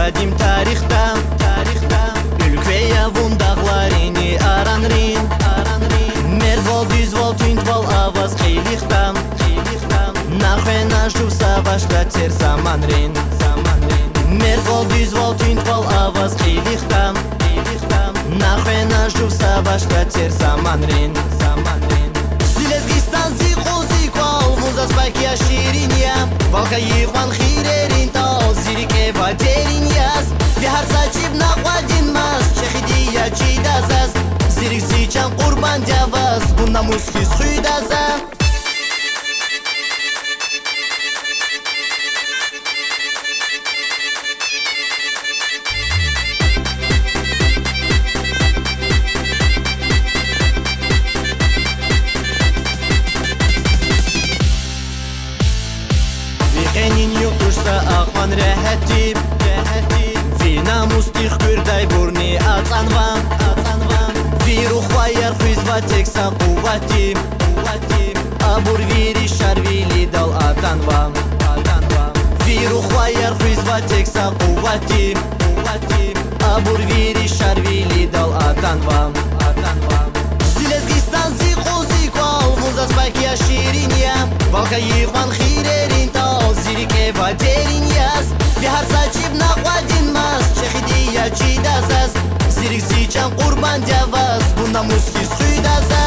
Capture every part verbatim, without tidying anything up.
Къадим тарихда, тарихда, уьлкве я вун дагъларини аранрин, аранрин. Мердвал, дуьзвал, туьнтвал аваз къилихда, къилихда. Нахвена жув са башда тир заманрин, заманрин. Мердвал, дуьзвал, туьнтвал аваз къилихда, къилихда. Нахвена жув са башда тир заманрин, заманрин. Зи Лезгистан, зи къуз, зи кӀвал, вун заз пак я, ширин я. Вал хьайи кьван хийирерин тӀал, зи рикӀе ва дерин яз. Ви гьар са чӀиб накьвадин мас, чӀехиди я чида заз. Зи рикӀ, зи чан къурбанд я ваз, вун намус хьиз хуьда за. Ви къенин юкъуз са акьван регьятди, регьятди. Ви намусдихъ гуьрдайбурни ацӀанва, ацӀанва. Ви рухваяр хуьзва тек са къуватди, къуватди. Абур вири Шарвилидал атанва, атанва. Ви рухваяр хуьзва тек са къуватди, къуватди. Абур вири Шарвилидал атанва, атанва. Зи Лезгистан, зи къуз, зи кӀвал, вун заз пак я, ширин я. Вал хьайи кьван хийирерин тӀал, зи рикӀе ва дерин яз. Ви гьар са чӀиб накьвадин мас, чӀехиди я чида заз. Зи рикӀ, зи чан къурбанд я ваз, вун намус хьиз хуьда за.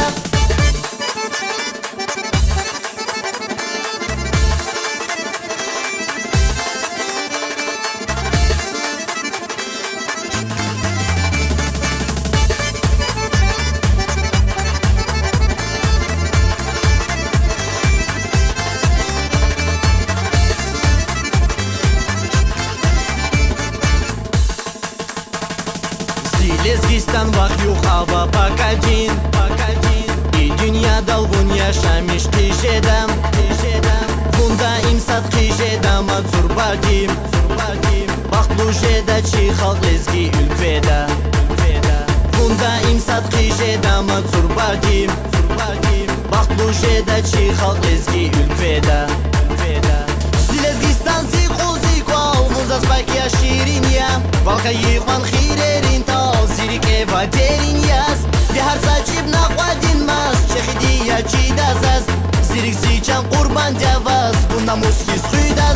Зи Лезгистан, вахт-югъ ава пакадин, пакадин. И дуьньядал вун яшамиш хъижеда, хъижеда. Вун даим сад хъижеда мад зурбади, зурбади. Бахтлу жеда чи халкь лезги уьлкведа, уьлкведа. Вун даим сад хъижеда мад зурбади, зурбади. Бахтлу жеда чи халкь лезги уьлкведа, уьлкведа. Зи Лезгистан, зи къуз, зи кӀвал, вун заз пак я, ширин я. Вал хьайи кьван хийирерин тӀал, зи рикӀе ва дерин яз. Ви гьар са чӀиб накьвадин мас, чӀехиди я чида заз. Зи рикӀ, зи чан къурбанд я ваз, вун намус хьиз хуьда.